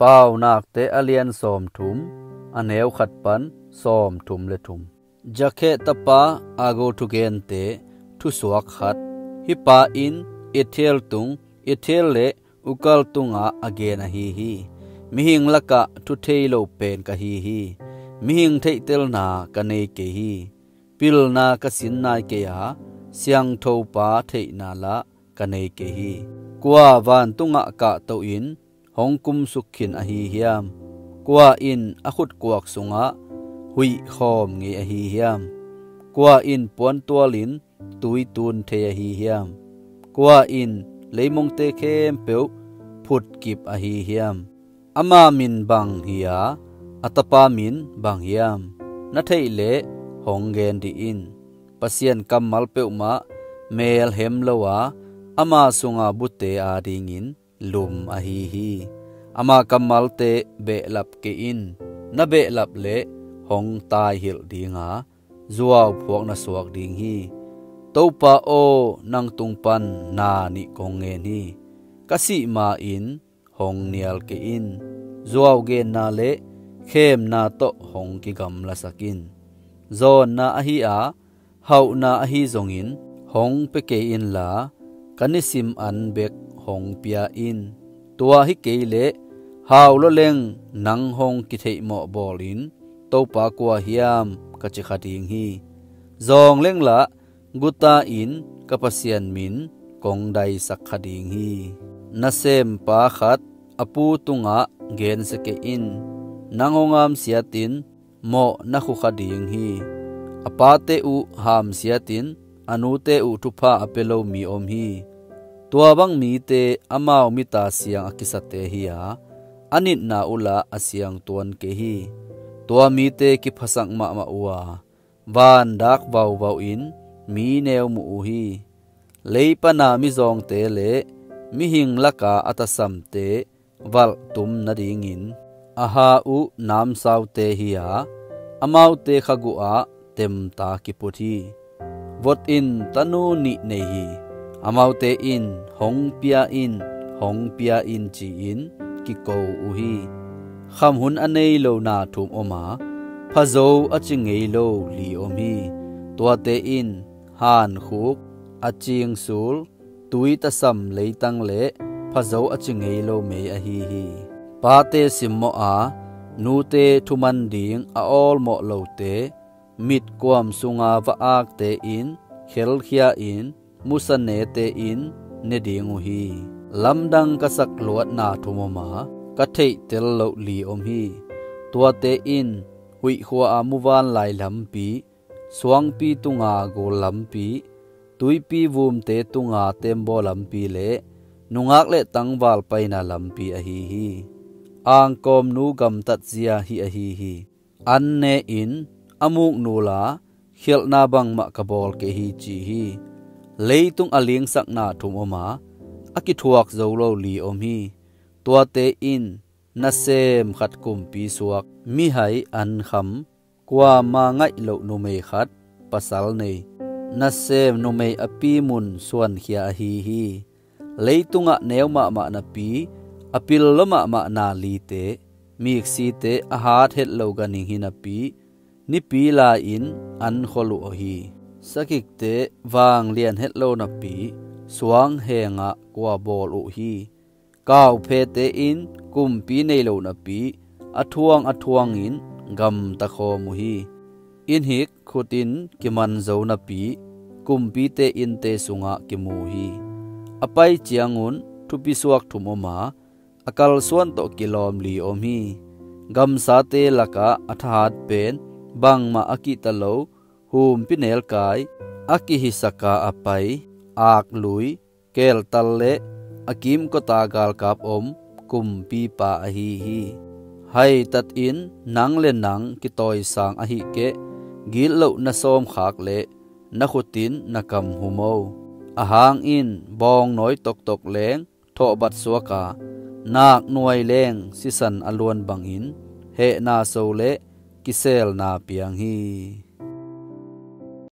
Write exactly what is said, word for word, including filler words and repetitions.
Paunakte a lian sawmthum, a neu khat pan sawmthum le thum. Jakheh tapa Agur thugente thusuak khat. Hih pa in Ithir tung, Ithir le Ukal tungah a gen ahi hi. Mihing lakah thu thei lo pen ka hi hi. Mihing theihtelna ka nei kei hi. Pilna ka sin nai kei a, siangthopa theihna lah ka nei kei hi. Kua vantungah kahto in hong kumsuk khin ahi hiam? Kua in a khutkuak sungah huih khawm ngei ahi hiam? Kua in puantual in tui tun thei ahi hiam? Kua in leimongte khempeuh phutkip ahi hiam? Ama min bang hi a, a tapa min bang hiam? Na theih leh hong gen dih in. Pasian kammal peuhmah melhem lo a, ama sunga bute adingin lum ahi hi. Ama kammalte behlap kei in. Na behlap leh hong taihilh ding a, zuauphuak na suak ding hi. Topa aw, nang tung pan na nih kong ngen hi. Ka sih ma-in hong nial kei in. Zuau genna le khemna tawh hong kigamlasak in. Zawnna ahi a, hauhna ahi zongin hong pia kei inla, ka nisim an bek hong pia in. Tua hi kei leh hau lua leng nang hong kitheihmawh bawlin, Topa kua hiam, ka ci kha ding hi. Zawng leng lah guta in ka Pasian min kong daisak kha ding hi. Nasempa khat a pu tungah gensia kei in. Nang hong amsiatin mawh na khu kha ding hi. A pate uh hamsiatin a nute uh thupha a pia lo mi om hi. Tua bang mite amau mita siang a kisate hi a, a nitna uhlah a siang tuan kei hi. Tua mite kiphasak mahmah uh a, vandak vauvau in mi neu muh uh hi. Lei pana mizawngte le mihing laka a tasamte valhtum nadingin a ha uh namsaute hi a, amaute khaguah ah temta kiput hi. Vot in tanu nih nei hi. Amaute in, "Hong pia in, hong pia in," ci-in kiko uh hi. Khamhun a nei lo na thum om a, phazo a ci ngei lo li om hi. Tuate in hankhuk, a cingsul, tui tasam leitang le phazo a ci ngei lo mei ahi hi. Pate simmawh a, nute thuman ding a awlmawh lote, mitkuam sunga va-akte in khelkhia in, musanete in ne ding uh hi. Lamdang ka sak luatna thum om a, ka theihtel loh li om hi. Tuate in huihkhua-a muvanlai lampi, suangpi tunga gul lampi, tuipi vumte tunga tembaw lampi le nungak le tangval paina lampi ahi hi. Angkawmnu gamtatzia hih ahi hi. An ne-in a muknu la, "Khialhna bangmah ka bawl kei hi," ci hi. Leitung a lingsakna thum om a, a kithuak zo lo li om hi. Tuate in nasem khat kumpi suak, mihai an kham, kuama ngaih loh numei khat pasal nei, nasem numei a pimun suankhia ahi hi. Leitungah neu mahmah napi, a pil lua mahmah na lite, miksite a hat het lo ganhing hi napi, nipi lai-in an khol uh aw hi. Sakikte vanglian het lo napi, suang hengah kua bawl uh hi. Kauphete in kumpi nei lo napi, a thuang a thuangin gamta khawm uh hi. Innhik khut in kiman zo napi, kumpite innte sungah kimu hi. A pai ciangun thupi suak thum om a, a kalsuan tawh kilawm li om hi. Gamsate lakah a thahat pen bangmah a kihta lo, humpi nelkai, a kihisaka a pai, aklui, keltal le a kimkota galkap om kumpipa ahi hi. Haitatin nang le nang kitawisang ahih keh, gitloh na sawmkhak le na khutin na kam hum o. Ahang in bawngnawi toktok leng thawhbat suak a, naknuai leng sisan a luan bangin hehna so le kiselna piang hi.